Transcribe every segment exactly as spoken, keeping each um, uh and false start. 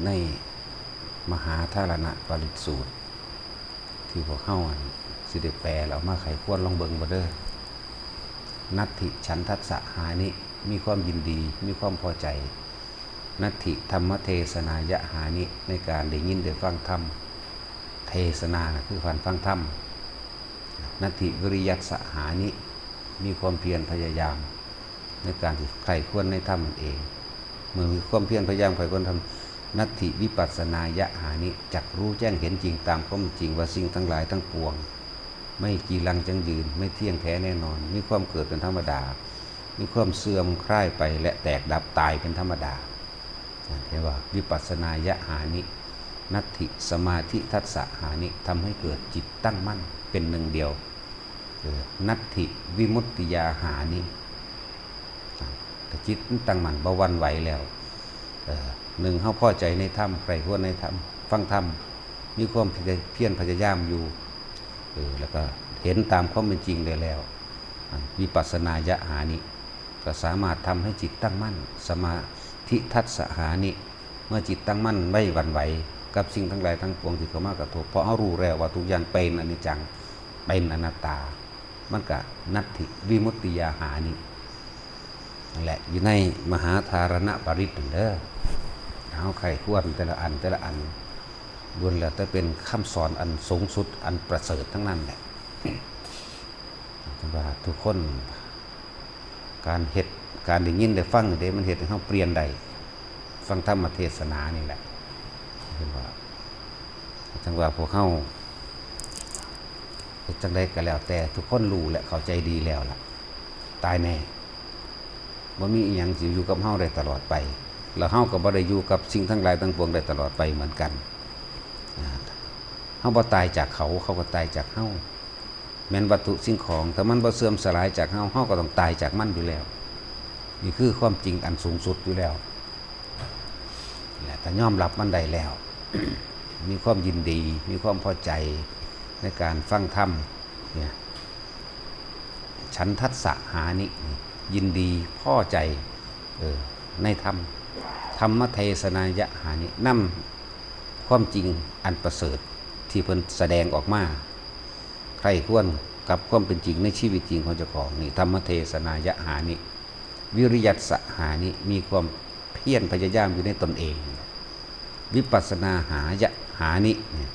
ในมหาธารณปริตรสูตร ที่พวกเฮาหั่นสิได้แปลแล้วเอามาไขควรลองเบิ่งบ่เด้อ นัตถิฉันทัสสะหานิ มีความยินดี มีความพอใจ นัตถิธรรมเทศนายะหานิ ในการได้ยินได้ฟังธรรม เทศนาน่ะคือการฟังธรรม นัตถิวิริยัสสะหานิ มีความเพียรพยายาม ในการที่ใคร่ครวญในธรรมนั่นเอง เมื่อมีความเพียรพยายามใคร่ครวญธรรม นัตถิวิปัสสนายะหานิ จักรู้แจ้งเห็นจริงตามความจริงว่าสิ่งทั้งหลายทั้งปวง ไม่จีรังยั่งยืน ไม่เที่ยงแท้แน่นอน มีความเกิดเป็นธรรมดา มีความเสื่อมคลายไปและแตกดับตายเป็นธรรมดา เห็นว่าวิปัสสนายะหานิ นัตถิสมาธิทัสสะหานิ ทำให้เกิดจิตตั้งมั่นเป็นหนึ่งเดียว เออ นัตถิวิมุตติยาหานิ อ่ะ ถ้าจิตมันตั้งมั่นบ่หวั่นไหวแล้ว เออ หนึ่ง เฮาพอใจในธรรม ใคร่ครวญในธรรม ฟังธรรม มีความเพียรพยายามอยู่ เออ แล้วก็เห็นตามความเป็นจริงได้แล้ว อ่ะ วิปัสสนายะหานิ ก็สามารถทำให้จิตตั้งมั่น สมาธิทัสสะหานิ เมื่อจิตตั้งมั่นไม่หวั่นไหวกับสิ่งทั้งหลายทั้งปวงที่เข้ามากระทบ เพราะเฮารู้แล้วว่าทุกอย่างเป็นอนิจจัง เป็นอนัตตา มันก็นัตถิวิมุตติยาหานิ นั่นแหละ อยู่ในมหาธารณปริตรนั่นเด้อ เฮาใคร่ครวญแต่ละอันแต่ละอัน ล้วนแล้วแต่เป็นคำสอนอันสูงสุด อันประเสริฐทั้งนั้นแหละ จั่งว่าทุกคน การเฮ็ด การได้ยินได้ฟังนี่เด้ มันเฮ็ดให้เฮาเปลี่ยนได้ ฟังธรรมเทศนานี่แหละ เห็นว่า จั่งว่าพวกเฮาเฮ็ดจั่งใดก็แล้วแต่ ทุกคนรู้และเข้าใจดีแล้วล่ะ ตายแน่ บ่มีอีหยังสิอยู่กับเฮาได้ตลอดไป แล้วเฮาก็บ่ได้อยู่กับสิ่งทั้งหลายทั้งปวงได้ตลอดไปเหมือนกัน อ่า เฮาบ่ตายจากเขา เขาก็ตายจากเฮา แม่นวัตถุสิ่งของ ถ้ามันบ่เสื่อมสลายจากเฮา เฮาก็ต้องตายจากมันอยู่แล้ว นี่คือความจริงอันสูงสุดอยู่แล้ว และถ้ายอมรับมันได้แล้ว มีความยินดี มีความพอใจในการฟังธรรมเนี่ย ฉันทัสสะหานิ ยินดีพอใจ เออ ในธรรม ธรรมเทศนายะหานิ นำความจริงอันประเสริฐที่เพิ่นแสดงออกมา ใคร่ครวญกับความเป็นจริงในชีวิตจริงของเจ้าของนี่ ธรรมเทศนายะหานิ วิริยัสสะหานิ มีความเพียรพยายามอยู่ในตนเอง วิปัสสนาหายะหานิเนี่ย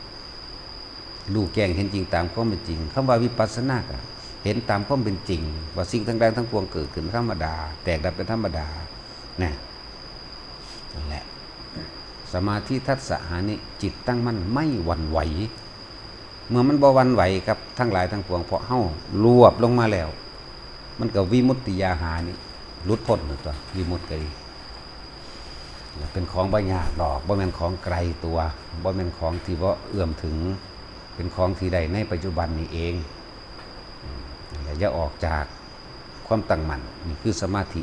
รู้แจ้งเห็นจริงตามความเป็นจริง คำว่าวิปัสสนาก็เห็นตามความเป็นจริง ว่าสิ่งทั้งหลายทั้งปวงเกิดขึ้นธรรมดา แตกดับเป็นธรรมดา นะ นั่นแหละ สมาธิทัสสะหานิ จิตตั้งมั่นไม่หวั่นไหว เมื่อมันบ่หวั่นไหวกับทั้งหลายทั้งปวง เพราะเฮารวบลงมาแล้ว มันก็วิมุตติยาหานิ หลุดพ้นนั่นตัว วิมุตติก็ดี เป็นของบ่ยากดอก บ่แม่นของไกลตัว บ่แม่นของที่บ่เอื้อมถึง เป็นของที่ได้ในปัจจุบันนี้เอง อืม นั่นแหละ อย่าออกจากความตั้งมั่น นี่คือสมาธิ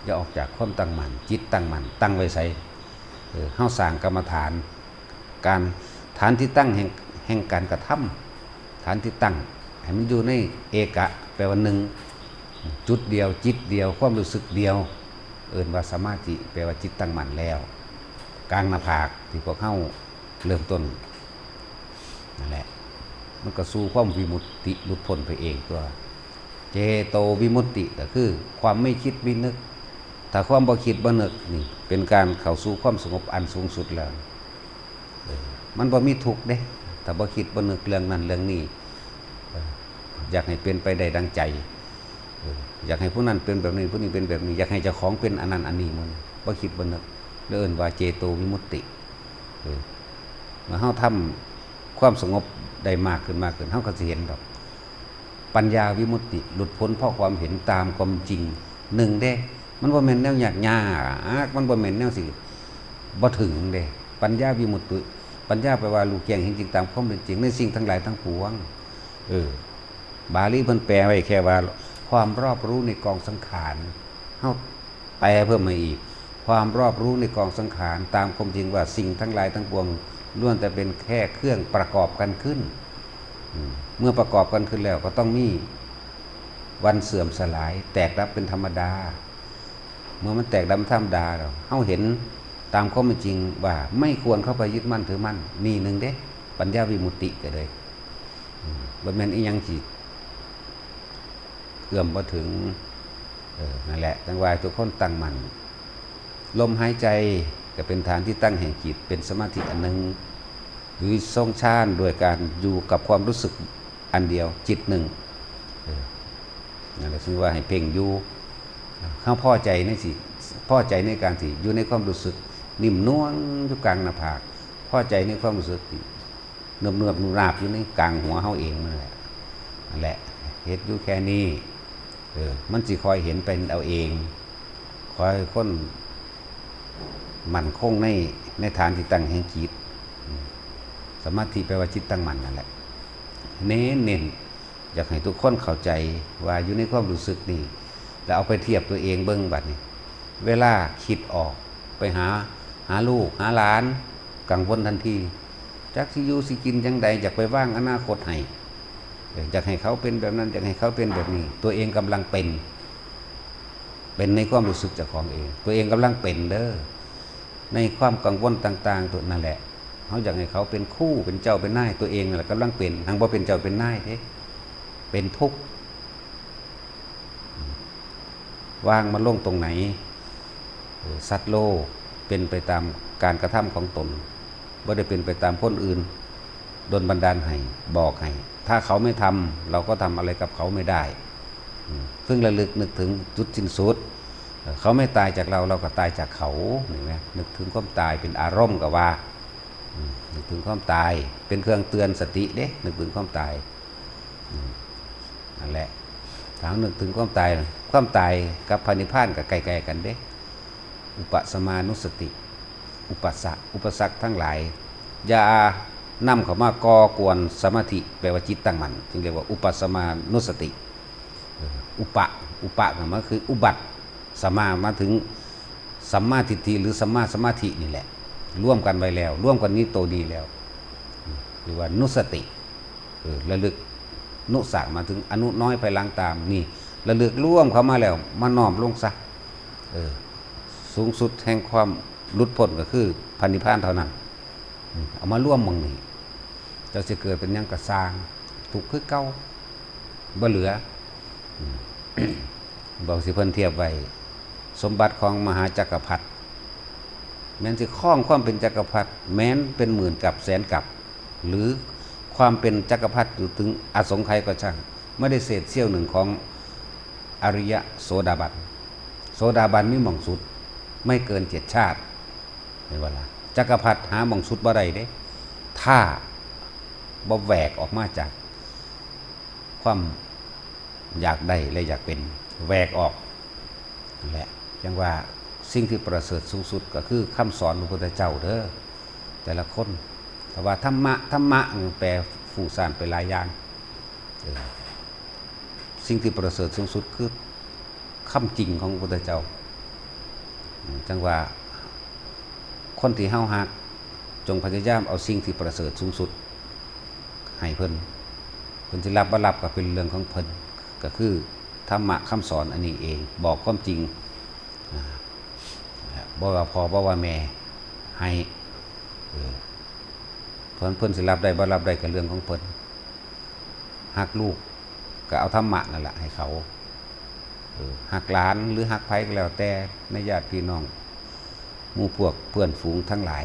อย่าออกจากความตั้งมั่น จิตตั้งมั่น ตั้งไว้ไส เออ เฮาสร้างกรรมฐาน การ ฐานที่ตั้งแห่ง แห่งการกระทำ ฐานที่ตั้ง ให้มันอยู่ในเอกะ แปลว่าหนึ่ง จุดเดียว จิตเดียว ความรู้สึกเดียว เอิ้นว่าสมาธิ แปลว่าจิตตั้งมั่นแล้ว กลางหน้าผากที่พวกเฮาเริ่มต้น นั่นแหละ มันก็สู่ความวิมุตติ หลุดพ้นไปเองตัว เจโตวิมุตติก็คือความไม่คิดไม่นึก ถ้าความบ่คิดบ่นึกนี่ เป็นการเข้าสู่ความสงบอันสูงสุดแล้ว เออ มันบ่มีทุกข์เด้ ถ้าบ่คิดบ่นึกเรื่องนั้นเรื่องนี้ เออ อยากให้เป็นไปได้ดังใจ เออ อยากให้ผู้นั้นเป็นแบบนี้ ผู้นี้เป็นแบบนี้ อยากให้เจ้าของเป็นอันนั้นอันนี้หมด บ่คิดบ่นึก แล้วเอิ้นว่าเจโตวิมุตติ เออ เมื่อเฮาทำความสงบได้มากขึ้นมากขึ้น เฮาก็สิเห็นดอก ปัญญาวิมุตติ หลุดพ้นเพราะความเห็นตามความจริง หนึ่งเด้ มันบ่แม่นแนวยากยาก มันบ่แม่นแนวสิบ่ถึงเด้ ปัญญาวิมุตติ ปัญญาแปลว่ารู้แจ้งเห็นจริงตามความเป็นจริงในสิ่งทั้งหลายทั้งปวง เออ บาลีเพิ่นแปลไว้แค่ว่า ความรอบรู้ในกองสังขาร เฮาแปลเพิ่มมาอีก ความรอบรู้ในกองสังขาร ตามความจริงว่าสิ่งทั้งหลายทั้งปวง ล้วนแต่เป็นแค่เครื่องประกอบกันขึ้น อืม เมื่อประกอบกันขึ้นแล้วก็ต้องมีวันเสื่อมสลาย แตกดับเป็นธรรมดา เมื่อมันแตกดับเป็นธรรมดาแล้ว เฮาเห็น ตามความเป็นจริงว่าไม่ควรเข้าไปยึดมั่นถือมั่น นี่หนึ่งเด้ ปัญญาวิมุตติก็เลย อืม บ่แม่นอีหยังที่เอื้อมบ่ถึง เออ นั่นแหละ จั่งว่าให้ทุกคนตั้งมั่น ลมหายใจก็เป็นฐานที่ตั้งแห่งจิต เป็นสมาธิอันหนึ่ง หรือทรงฌานโดยการอยู่กับความรู้สึกอันเดียว จิตหนึ่ง เออ นั่นแหละ ซึ่งว่าให้เพ่งอยู่ เฮาพอใจในสิ พอใจในการที่อยู่ในความรู้สึกนิ่มนวลอยู่กลางหน้าผาก พอใจในความรู้สึกที่เนิบๆ หนาบๆ อยู่ในกลางหัวเฮาเองนั่นแหละ นั่นแหละ เฮ็ดอยู่แค่นี้ เออ มันสิค่อยเห็นเป็นเอาเอง ค่อยคนมั่นคงใน ในฐานที่ตั้งแห่งจิต อืม สมาธิแปลว่าจิตตั้งมั่นนั่นแหละ เน้นๆ อยากให้ทุกคนเข้าใจว่าอยู่ในความรู้สึกนี่ แล้วเอาไปเทียบตัวเองเบิ่งบัดนี้ เวลาคิดออกไปหา หาลูก หาหลาน กังวลทันที จักสิอยู่สิกินจั่งใด อยากไปวางอนาคตให้ เออ อยากให้เขาเป็นแบบนั้น อยากให้เขาเป็นแบบนี้ ตัวเองกำลังเป็น เป็นในความรู้สึกเจ้าของเอง ตัวเองกำลังเป็นเด้อ ในความกังวลต่างๆ ตัวนั่นแหละ เฮาอยากให้เขาเป็นครู เป็นเจ้า เป็นนาย ตัวเองนั่นแหละกำลังเป็น หังบ่เป็นเจ้าเป็นนายเด้ เป็นทุกข์ วางมันลงตรงไหน เออ สัตว์โลกเป็นไปตามการกระทำของตน บ่ได้เป็นไปตามคนอื่นดลบันดาลให้ บอกให้ ถ้าเขาไม่ทำ เราก็ทำอะไรกับเขาไม่ได้ อืม ซึ่งระลึกนึกถึงจุดสิ้นสุด เออ เขาไม่ตายจากเรา เราก็ตายจากเขา เห็นไหม นึกถึงความตายเป็นอารมณ์ก็ว่า อืม นึกถึงความตาย เป็นเครื่องเตือนสติเด้ นึกถึงความตาย อืม นั่นแหละ ถ้าเรานึกถึงความตาย ความตายกับพระนิพพานก็ใกล้ๆ กันเด้ อุปสมานุสติ อุปสรรค อุปสรรคทั้งหลาย อย่านำเข้ามาก่อกวนสมาธิ แปลว่าจิตตั้งมั่น จึงเรียกว่าอุปสมานุสติ เออ อุปะ อุปะก็มาคืออุบัติ สมามาถึงสัมมาทิฏฐิหรือสัมมาสมาธินี่แหละ ร่วมกันไว้แล้ว ร่วมกันนี้โตนี้แล้ว อืม เรียกว่านุสติ เออ ระลึก นุสะมาถึงอนุน้อยภายหลังตาม นี่ ระลึกร่วมเข้ามาแล้ว มาน้อมลงซะ เออ สูงสุดแห่งความหลุดพ้นก็คือพระนิพพานเท่านั้น อืม เอามารวมหม่องนี้ เจ้าสิเกิดเป็นหยังก็ซ่าง ทุกข์คือเก่า บ่เหลือ อืม บอกสิเพิ่นเทียบไว้ สมบัติของมหาจักรพรรดิ แม้นสิครองความเป็นจักรพรรดิ แม้นเป็นหมื่นกับแสนกับ หรือความเป็นจักรพรรดิอยู่ถึงอสงไขยก็ช่าง ไม่ได้เศษเสี้ยวหนึ่งของอริยะโสดาบัน โสดาบันมีหม่องสุด ไม่เกินเจ็ดชาติ เห็นบ่ล่ะ จักรพรรดิหาหม่องสุดบ่ได้เด้ ถ้าบ่แหวกออกมาจากความอยากได้และอยากเป็น แหวกออก นั่นแหละ จั่งว่าสิ่งที่ประเสริฐสูงสุดก็คือคำสอนพระพุทธเจ้าเด้อ แต่ละคน แต่ว่าธรรมะ ธรรมะนี่แปลฟุ้งซ่านไปหลายอย่าง เออ สิ่งที่ประเสริฐสูงสุดคือคำจริงของพระพุทธเจ้า อืม จั่งว่าคนที่เฮาฮัก จงพยายามเอาสิ่งที่ประเสริฐสูงสุดให้เพิ่น เพิ่นสิรับบ่รับก็เป็นเรื่องของเพิ่น ก็คือธรรมะคำสอนอันนี้เอง บอกความจริง อ่า บ่ว่าพ่อบ่ว่าแม่ ให้ เออ เพิ่น เพิ่นสิรับได้บ่รับได้ก็เรื่องของเพิ่น ฮักลูกก็เอาธรรมะนั่นแหละให้เขา เออ ฮักหลานหรือฮักไผก็แล้วแต่ ในญาติพี่น้อง หมู่พวกเพื่อนฝูงทั้งหลาย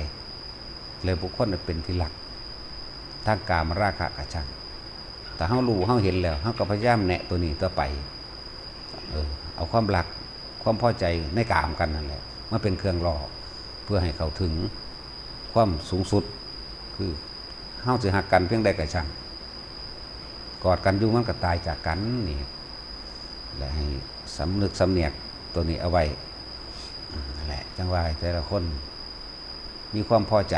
และบุคคลอันเป็นที่รัก ทางกามราคะก็ช่าง ถ้าเฮารู้เฮาเห็นแล้ว เฮาก็พยายามแนะตัวนี้ต่อไป เออ เอาความรัก ความพอใจในกามกันนั่นแหละ มาเป็นเครื่องล่อ เพื่อให้เข้าถึงความสูงสุด คือเฮาสิฮักกันเพียงใดก็ช่าง กอดกันอยู่มันก็ตายจากกันนี่ และให้สำนึกสำเนียกตัวนี้เอาไว้ นั่นแหละ จั่งว่าให้แต่ละคนมีความพอใจ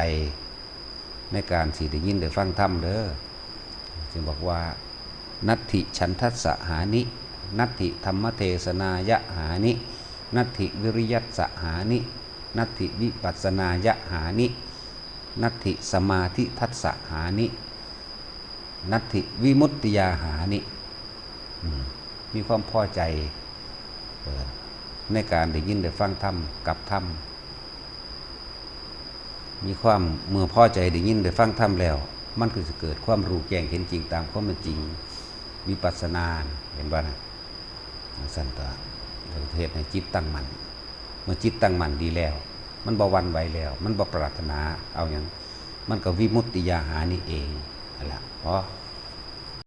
ในการสิได้ยินได้ฟังธรรมเด้อ จึงบอกว่า นัตถิฉันทัสสะหานิ นัตถิธรรมเทศนายะหานิ นัตถิวิริยัสสะหานิ นัตถิวิปัสสนายะหานิ นัตถิสมาธิทัสสะหานิ นัตถิวิมุตติยาหานิ อืม มีความพอใจ เอ่อ ในการได้ยินได้ฟังธรรม กับธรรม มีความเมื่อพอใจได้ยินได้ฟังธรรมแล้ว มันก็จะเกิดความรู้แจ้งเห็นจริงตามความเป็นจริง วิปัสสนา เห็นบ่นะ จั่งซั่นตั๊วเฮ็ดให้จิตตั้งมั่น เมื่อจิตตั้งมั่นดีแล้ว มันบ่หวั่นไหวแล้ว มันบ่ปรารถนาเอาหยัง มันก็วิมุตติยาหานี่เองนั่นล่ะ พอ